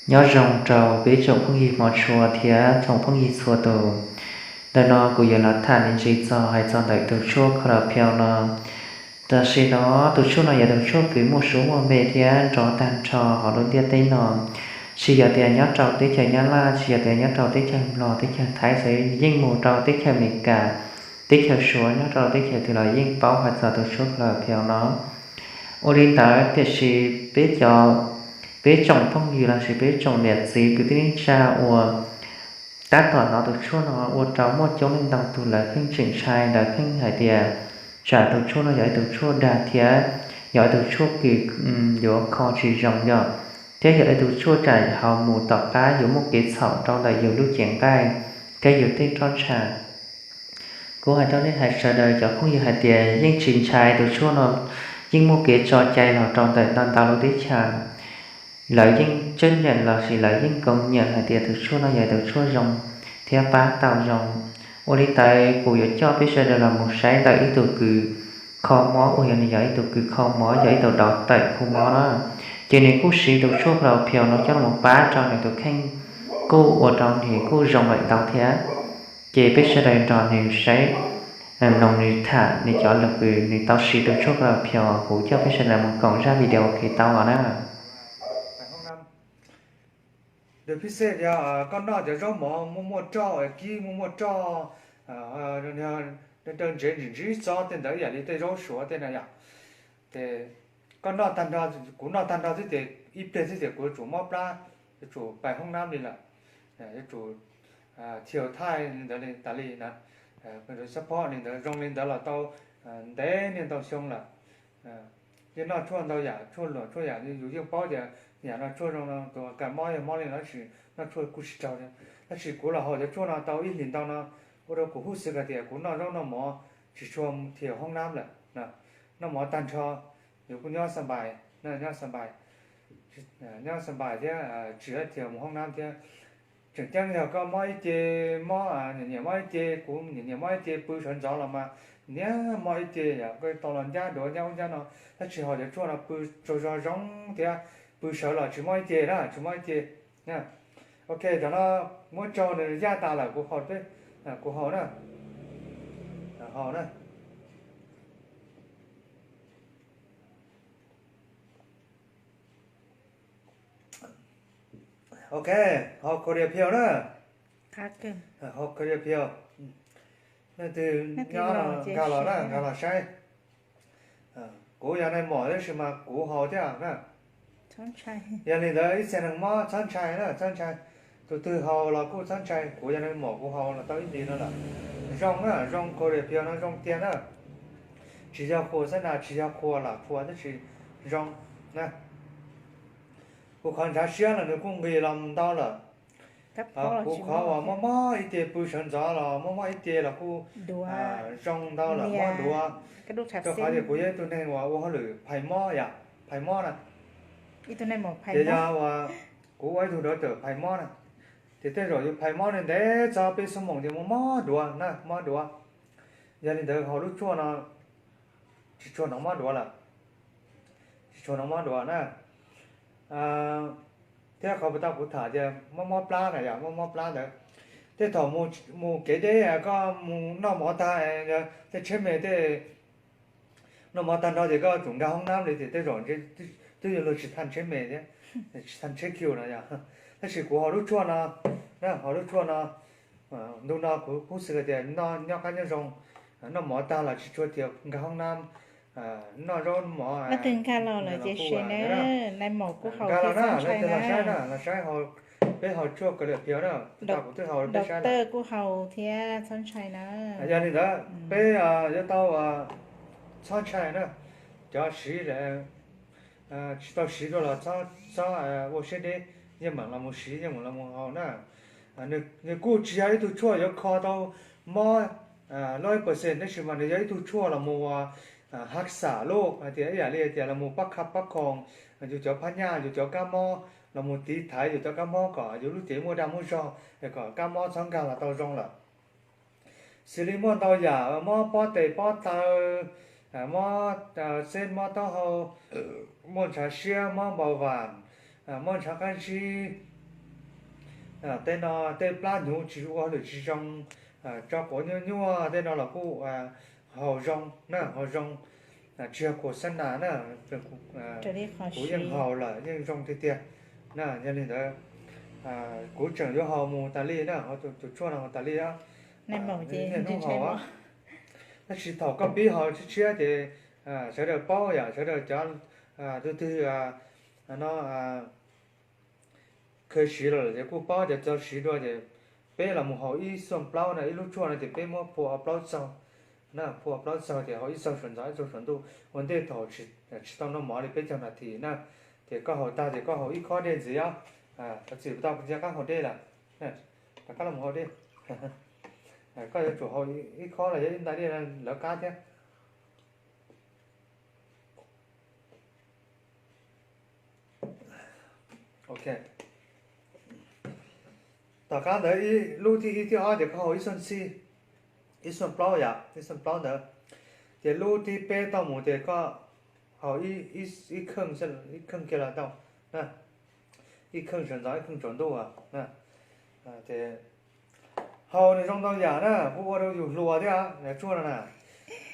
Nyob zoo rau peb tsoom phooj ywg hmov tshua thiab tsoom phooj ywg txhua tus. Ntawm no kuv yuav los tham me ntsis txog hais txog ntawm tus tshuaj Claudio no. Tam sim no tus tshuaj no yog tus tshuaj kws muaj suab muaj npe thiab nrov tag nrho hauv lub ntiaj teb no. Tsis yog tias nyob rau teb chaws Nyab Laj, tsis yog tias nyob rau teb chaws Nplog, teb chaws Thaib xwb, yeej mus rau teb chaws Amelikas, teb chaws Suav, nyob rau teb chaws twg los yeej paub hais txog tus tshuaj Claudio no. Ua li ntawd tiam sis peb cov, peb tsoom phooj ywg lossis peb tsoom niam txiv kwv tij neej tsa uas tab tom hnov tus tshuaj no ua rau muaj coob leej ntau tus lawv pheej tseem ntshai, lawv pheej hais tias tsam tus tshuaj no yog ib tug tshuaj dag thiab yog ib tug tshuaj kws yuav kho tsis zoo yom, thiab yog ib tug tshuaj tsam haus mus tom qab yuav muaj kev txhaum rau ntawm yus lub cev nqaij thiab yus tej roj ntsha. Kuv hais rau nej hais sawv daws cov phooj ywg hais tias yeej tsis ntshai, tus tshuaj no yeej muaj kev tso cai los rau ntawm ntau ntau lub teb chaws. Lawv yeej tseeb nyeem lossis lawv yeej koom nyeem hais tias tus tshuaj no yog tus tshuaj zoo thiab pab tau zoo. Ua li ntawd kuv yuav coj peb sawv daws los mus saib ntawm ib tug kws kho mob uas yog nws yog ib tug kws kho mob, yog ib tug dov tawm khu mob na. Ces nws kuj siv tus tshuaj Claudio no coj los pab rau nws tus kheej, kuj ua rau nws kuj zoo lawm ntau thiab. Ces peb sawv daws nrog nws saib, mloog nws tham nws cov lus kws nws tau siv tus tshuaj Claudio, kuv coj peb sawv daws mus koom zaj video kev tau os na. Nws phij xej tias koj noj cov zaub mov muaj muaj roj, kib muaj muaj roj, daw ntsev ntsis ntsis txob tej ntawd ib yam li tej zaub suav tej na yom. Ces koj noj tag nrho, kuv noj tag nrho xwb ces ib pliag xwb ces kuv yuav tsum mob plab, yuav tsum pais hoob nab li lawm, yuav tsum thiaus thaij li ntawd tas li na. Xab phob li ntawd zoo li ntawd los tau ntev niaj ntau xyoo lawm. Yeej noj tshuaj ntau yam, tshuaj luam tshuaj yam, yus yeej paub tias yam no tshuaj zoo no, tus kas mob yog mob li no tab sis noj tshuaj kuj tsis raug thiab. Tab sis kuv los haus cov tshuaj no tau ib hlis ntau no, ua rau kuv hub xwv hais tias kuv noj zaub noj mov tsis tshua thiaus hoob nab lawm. Noj mov tag nrho yus kuj nyob xa npais, nyob xa npais, nyob xa npais thiab tsis thiaus mus hoob nab thiab. Tseem ceeb yog koj mob ib ce, mob, nyiam nyiam mob ib ce, kuv nyiam nyiam mob ib ce pw sawv ntxov los mas niaj mob ib ce, yog koj tau los ncab duav ncab ub ncab no, tab sis haus cov tshuaj no pw tsaug zog zoo thiab, pw sawv los tsis mob ib ce na, tsis mob ib ce. Ok, cov no muab tsaug nws yaj tas lawm kuv haus, kuv haus na, haus na. Ok, haus Korea Pure na. Haus Korea Pure. Leej twg nyob nkag los na, nkag los saib. Kuv yog nais mom tab sis mas kuv haus thiab na. Yog li ntawd ib txhia neeg mob txhob ntshai na, txhob ntshai. Tus twg haus los kuj txhob ntshai, kuv yog nais mom kuv haus los tau ib hlis no lawm. Zoo na, zoo Korea Pure no zoo tiag na. Tsis yog qhua xab nas, tsis yog qhua lam qhua tab sis zoo na. Kuv qhov ntshav siab los nws kuj nqis los ntau lawm. Kuv qhov uas mob mob ib ce pw sawv ntxov los mob mob ib ce los kuj zoo ntau lawm, mob duav. Rau qhov tias kuv yog ib tug neeg uas ua hauj lwm phais mob yom, phais mob na. Ces yog uas kuv ua ib tug doctor phais mob na, ces tej zaum yus phais mob ntev txog peb xuab moos ces mob mob duav na, mob duav. Yog li ntawd haus lub tshuaj no tsis tshua hnov mob duav lawm, tsis tshua hnov mob duav na. Thiab qhov puas tau kuv tham tias mob mob plab na yom, mob mob plab ntawd, tej thaum mus kev deb koj mus noj mov tag, tej tsheb me tej noj mov tag nrho ces koj tsum nkag hoob nab li ces tej zaum twb yuav luag tsis thaj tsheb me thiab, tsis thaj tsheb kiu no yom. Tab sis kuv haus lub tshuaj no, haus lub tshuaj no, ntu no kuv kub xwm tias noj nyob qab nyob zoo, noj mov tag los tsis tshua thiaus nkag hoob nab, noj zaub mov. Leej twg nkag los lawm ces share na, nais mom kuj haus thiab txhob ntshai na. Los saib, peb haus tshuaj Korea Pure na, kuv twb haus peb saib lawm. Kuj haus thiab txhob ntshai na. Yog li ntawd peb yuav tau txhob ntshai na, cov siv tsis tau siv dua los txhob ua siab deb, yeej meem los mus siv, yeej meem los mus haus na. Nws kuj tsis yog ib tug tshuaj yuav kho tau mob loj ib percent tab sis mas nws yog ib tug tshuaj los mus ua hav xam luj hais tias ib yam li tias los mus pab khab pab khoom yus cov phab nyaj, yus cov kab mob, los mus tiv thaiv yus cov kab mob kom yus lub cev muaj dag muaj zog, kom kab mob txhob nkag los tau zoo lawm. Xws li muaj ntau yam, mob pob tes pob taw, mob xeb mob taub hau, muaj ntshav siab, mob npau vam, muab ntshav qab zib, tej no tej plab hnyuv tsis ua hauj lwm tsis zoo, tso quav nyuaj nyuaj tej no los kuj haus zoo na, haus zoo, tsis yog khuam xab nas na, kuv yeej haus lawm yeej zoo tiag tiag na. Yog li ntawd kuv tseem yuav haus mus tas li na, tus tshuaj no mus tas li. Niaj hnub haus, tab sis thaum koj pib haus tshiab tshiab ces sawv daws paub yom, sawv daws cov twg twg no kheev siv los lawm ces kuj paub, cov tsis tau siv dua ces peb los mus haus ib xuaj plaub no, ib lub tshuaj no ces peb muab phua ob plaub txaug na, phua ob plaub txaug ces haus ib txaug sawv ntxov ib txaug sawv ntuj ua ntej thaum tsis tau noj mov li peb caug nas this na. Ces koj haus tag ces koj haus ib khob dej ntxiv os. Txim tau cia qab haus dej lawm, rov qab los haus dej. Koj yuav tsum haus ib khob los yog ib nta dej lawv qab thiab. Tom qab ntawd lub thib ib thib ob ces koj haus ib xuaj txhij, ib xuaj plaub yom, ib xuaj plaub ntawd. Ces lub thib peb tau mus ces koj haus ib kheej, ib kheej kiag los tau, ib kheej sawv ntxov ib kheej tsaus ntuj. Ces haus nws zoo ntau yam na, kuj ua rau yus hluas thiab, tshuaj no na,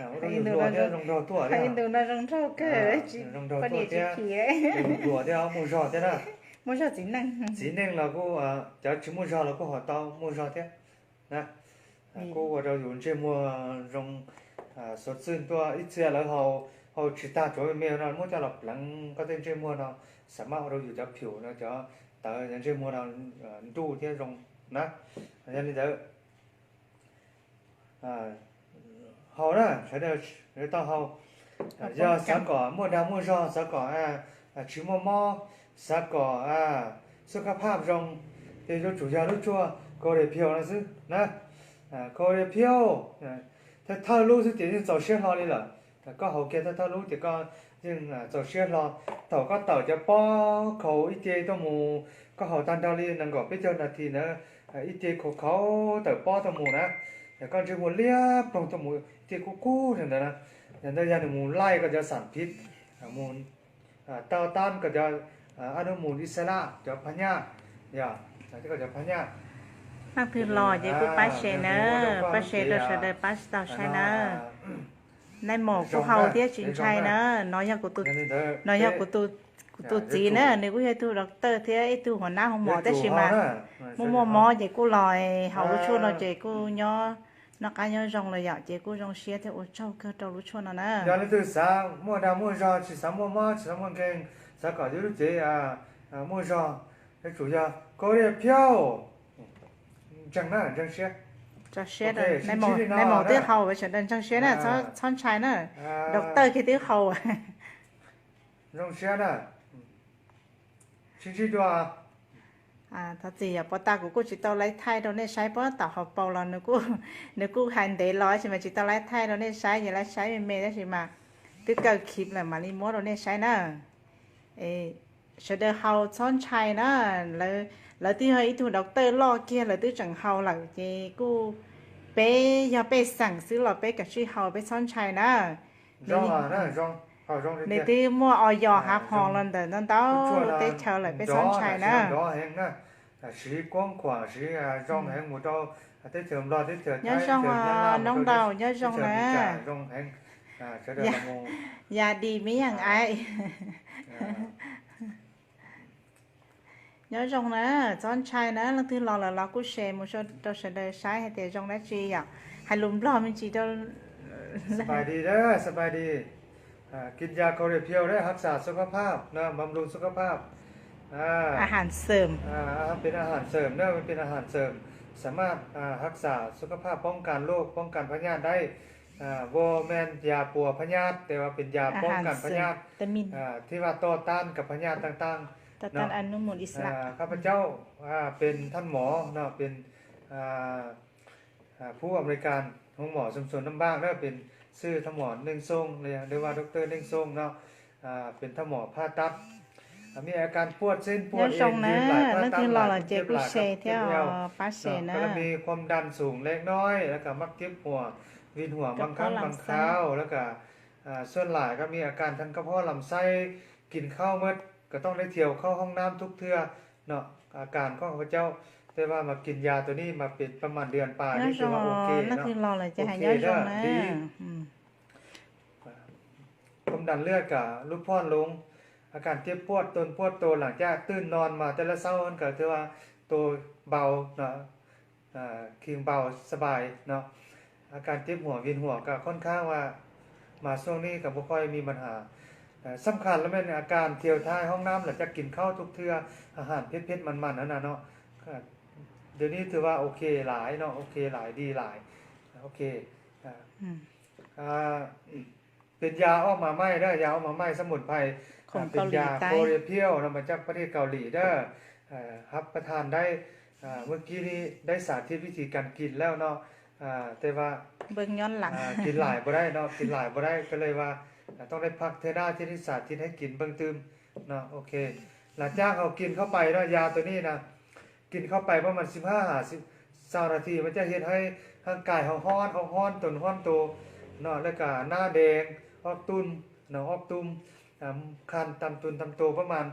ua rau yus hluas thiab zoo nraug tuaj thiab, zoo nraug tuaj thiab, yus hluas thiab muaj zog thiab na. Txiv neej los kuj, cov tsis muaj zog los kuj haus tau muaj zog thiab. Kuj ua rau yus ntsej muag zoo, xuv txwj tuaj. Ib txhia lawv haus tsis tag tsuav me me no muab coj los pleev koj tej ntsej muag no, xam maj ua rau yus cov phium no, cov tawv cov ntsej muag no nruj thiab zoo na. Yog li ntawd haus na, sawv daws tau haus. Yog xav kom muaj dag muaj zog, xav kom tsis muaj mob, xav kom xub kab phaj zoo, ces yuav tsum yog lub tshuaj Kore Pure no xwb na. Kore Pure thawj thawj lub xwb ces yeej txaus siab hlo li lawm. Koj haus kiag thawj thawj lub ces koj yeej txaus siab hlo. Thaum koj tawm cov pob khaus ib ce tuaj mus, koj haus tag nrho li nees nkaum peb caug nas this ntawd, ib ce khaus khaus tawm pob tuaj mus na, koj ntsej muag liab ploog tuaj mus ib ce kub kub li ntawd na. Yog ntawd yog nws mus laij koj cov xam phiv, mus tau tab koj cov ab nub mus ib xab laj cov phab nyaj, yog koj cov phab nyaj. Leej twg los ces kuj pab share na, pab share rau sawv daws pab tau saib na. Nais maum kuj haus thiab tsis ntshai na. No yog kuv tus txiv na, nws kuj yog ib tug doctor thiab ib tug huas nab hoo mom, tab sis mas muaj muaj mob ces kuj los haus lub tshuaj no ces kuj nyob noj qab nyob zoo lawm yom, ces kuj zoo siab thiab ua tsaug kawg rau lub tshuaj no na. Yog leej twg xav muaj dag muaj zog, tsis xav muaj mob, tsis xav muaj nkeeg, xav kom yus lub cev muaj zog, yuav tsum yog Kore Pure. Ntseeg na, ntseeg siab. Tso siab, nais maum twb haus, sawv daws ntseeg siab na, txhob ntshai na. Doctor kiag twb haus. Zoo siab na. Sib ntsib dua. Thov txim yog puas tas kuv kuj tsis tau laib thaij rau nej saib, puab tom hauv paus los nws kuj hais ntev los tab sis mas tsis tau laib thaij rau nej saib, ces laib saib me me tab sis mas twb kaw khiv lawm mam li muab rau nej saib na. Sawv daws haus txhob ntshai na, lawv twb yog ib tug doctor loj kiag lawv twb tseem haus lawm ces kuj peb yog pej xeem xwb los peb kav tsij haus peb txhob ntshai na. Nws twb muaj o yos hav hos los ntawm ntau ntau lub teb chaws lawm peb txhob ntshai na. Siv kuab khuam siv zoo heev mus rau teb chaws Nplog, teb chaws Thaib, teb chaws Nyab Laj, nyob zoo na. Zoo heev. Yas dis me yeej aiv. Nyob zoo na, txhob ntshai na, leej twg los lawm los kuj share mus rau sawv daws saib hais tias zoo dab tsi yom. Hais lus Nplog me ntsis rau. ສະບາຍດີ ສະບາຍດີ. ກິນຢາໂຄເຣພຽວໄດ້ຮັກສາສຸຂະພາບນະ, ບຳລຸງສຸຂະພາບ. ອາຫານເສີມ ເປັນອາຫານເສີມເນາະ, ເປັນອາຫານເສີມ ສາມາດຮັກສາສຸຂະພາບ, ປ້ອງກັນໂລກ, ປ້ອງກັນພະຍາດໄດ້. ບໍ່ແມ່ນຢາປົວພະຍາດ, ແຕ່ວ່າເປັນຢາປ້ອງກັນພະຍາດ ທີ່ວ່າຕໍ່ຕ້ານກັບພະຍາດຕ່າງໆ. ຕໍ່ຕ້ານອະນຸມູນອິດສະຫຼະ. ຂ້າພະເຈົ້າເປັນທ່ານໝໍເນາະ, ເປັນ ອ່າ ອ່າ ຜູ້ອຳນວຍການໂຮງໝໍຊຸມຊົນນ້ຳບາກເດີ, ເປັນຊື່ທ່ານໝໍເໜັງຊົງ ຫຼືວ່າ ດຣ ເໜັງຊົງເນາະ, ອ່າ ເປັນທ່ານໝໍຜ່າຕັດ, ອ່າ ມີອາການປວດເສັ້ນປວດເອັນ ຍືນຫຼາຍ, ຜ່າຕັດຫຼາຍ, ເຈັບຫຼາຍ, ເຈັບແອວ, ແລ້ວກໍມີຄວາມດັນສູງເລັກນ້ອຍ, ແລ້ວກໍມັກເຈັບຫົວ, ວິນຫົວບາງຄັ້ງບາງຄາວ, ແລ້ວກໍ ອ່າ ສ່ວນຫຼາຍກໍມີອາການທາງກະເພາະລຳໄສ້, ກິນເຂົ້າໝົດ ต้องได้เที่ยวเข้าห้องน้ำทุกเทื่อเนาะ อาการของข้าพเจ้า แต่ว่ามากินยาตัวนี้มาเป็นประมาณเดือนปลายนี่ถือว่าโอเคเนาะ โอเคเด้อ ดี ความดันเลือดก็ลดผ่อนลง อาการเจ็บปวดตนปวดตัวหลังจากตื่นนอนมาแต่ละเช้านั่นก็ถือว่าตัวเบาเนาะ อ่า คิงเบาสบายเนาะ อาการเจ็บหัวเวียนหัวก็ค่อนข้างว่ามาช่วงนี้ก็บ่ค่อยมีปัญหา เอ่อ สำคัญแล้วแม่นอาการเที่ยวถ่ายห้องน้ำหลังจากกินข้าวทุกเทื่อ อาหารเผ็ดๆมันๆนั่นน่ะเนาะ ก็เดี๋ยวนี้ถือว่าโอเคหลายเนาะ โอเคหลาย ดีหลาย โอเค อ่า อ่า เป็นยาออกมาใหม่เด้อ ยาออกมาใหม่สมุนไพร ของ อ่า เป็นยา เกาหลีใต้ โคเรียเพียวนะ มาจากประเทศเกาหลีเด้อ เอ่อ รับประทานได้ อ่า เมื่อกี้นี้ได้สาธิตวิธีการกินแล้วเนาะ อ่า แต่ว่า เบิ่งย้อนหลัง อ่า กินหลายบ่ได้เนาะ กินหลายบ่ได้ ก็เลยว่า อ่า ต้องได้พักเทื่อหน้าที่ได้สาธิตให้กินเบิ่งตื่มเนาะ โอเค หลังจากเรากินเข้าไปเนาะ ยาตัวนี้นะ กินเข้าไปประมาณสิบห้าหาสิบ ซาวนาที มันจะเฮ็ดให้ร่างกายเราฮ้อน เราฮ้อนตนฮ้อนตัวเนาะ แล้วก็หน้าแดง ออกตุ่มเนาะ ออกตุ่ม อ่า คันตามตนตามตัวประมาณ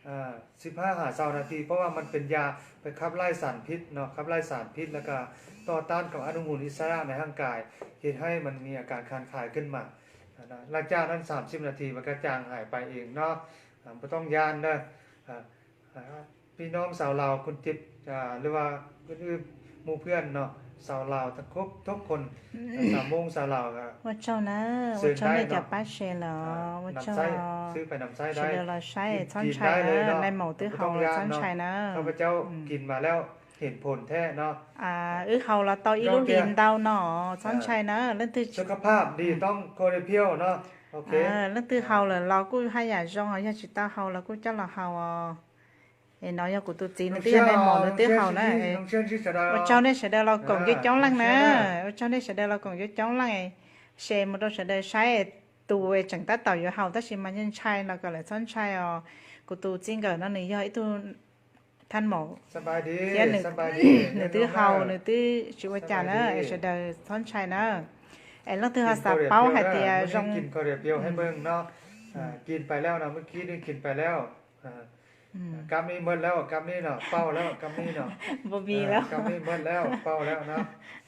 อ่า สิบห้าหาซาวนาที เพราะว่ามันเป็นยาไปขับไล่สารพิษเนาะ ขับไล่สารพิษ แล้วก็ต่อต้านกับอนุมูลอิสระในร่างกาย เฮ็ดให้มันมีอาการคันคายขึ้นมา อ่า หลังจากนั้นสามสิบนาทีมันก็จางหายไปเองเนาะ อ่า บ่ต้องย้านเด้อ อ่า อ่า พี่น้องชาวลาวคนเจ็บ อ่า หรือว่าอื่นๆ หมู่เพื่อนเนาะ ชาวลาวทั้งครบทุกคน อืม อ่า สาวมงชาวลาวก็ เชิญได้เนาะ อ่า นำใช้ ซื้อไปนำใช้ได้ กินได้เลยเนาะ บ่ต้องย้านเนาะ ข้าพเจ้ากินมาแล้ว เห็นผลแท้เนาะ อ่า wb haus los tau ib lub hlis ntau no, txhob ntshai na, leej twg สุขภาพดีต้องโคเรเพียวเนาะ โอเค leej twg haus lawm los kuj haj yam zoo, yog tsis tau haus los kuj coj los haus os. Es no yog kuv tus txiv nws twb yog nais maum nws twb haus na. Ua tsaug nej sawv daws los koom coob coob leej na, ua tsaug nej sawv daws los koom coob coob leej, share mus rau sawv daws saib, tus tseem tab tom yuav haus tab sis mas yeej ntshai los kom lawv txhob ntshai os. Kuv tus txij nkawm no nws yog ib tug thaj maum thiab nws twb haus nws twb tsis ua cas na, es sawv daws txhob ntshai na. Es leej twg ho xav paub hais tias zoo กินไปแล้วนะ เมื่อกี้นี่กินไปแล้ว อ่า กำนี้หมดแล้ว กำนี้เนาะ เป้าแล้ว กำนี้เนาะ บ่มีแล้ว อ่า กำนี้หมดแล้ว เป้าแล้วนะ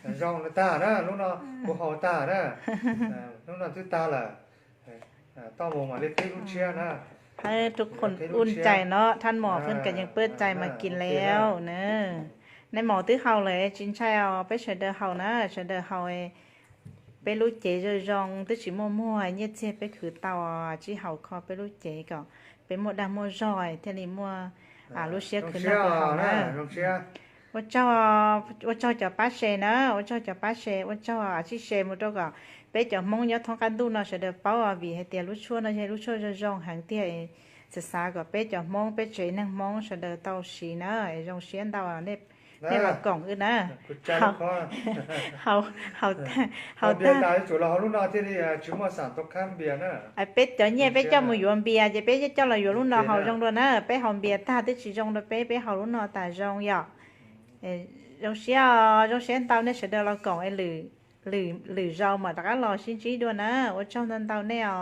อ่า ลองแล้วตานะ ลูกเนาะ อืม กูเห่าตานะ อ่า ลูกเนาะ ตื้อตาเหรอ อ่า ต้องมองมาเรียกพี่ลูกเชียร์นะ ให้ทุกคนอุ่นใจเนาะ ท่านหมอเพิ่นก็ยังเปิดใจมากินแล้วเนอะ นายหมอtwb haus lawm tsis ntshai os, peb sawv daws haus na, sawv daws haus, peb lub cev zoo zoo twb tsis muaj muag, nyiaj txiag peb khwv tau, tsis haus kho peb lub cev kom peb muaj dag muaj zog thiaj li muaj lub siab khwv noj khwv haus na. Ua tsaug, ua tsaug cov pab share na, ua tsaug cov pab share, ua tsaug tsij share mus rau kom peb cov Hmoob nyob thoob qab ntuj no sawv daws paub, vim hais tias lub tshuaj no yog lub tshuaj zoo zoo heev tiag. Xav xav kom peb cov Hmoob, peb tsev neeg Hmoob sawv daws tau siv na, zoo siab ntau nej los koom wb na. Haus, haus tag, peb cov nyiaj peb coj mus yuav npias ces peb coj los yuav lub no haus zoo dua na, peb haus npias tag twb tsis zoo rau peb, peb haus lub no tas zoo yom. Zoo siab, zoo siab ntau nej sawv daws los koom, lwm, lwm zaus mam rov qab los sib ntsib dua na, ua tsaug ntau ntau nej os.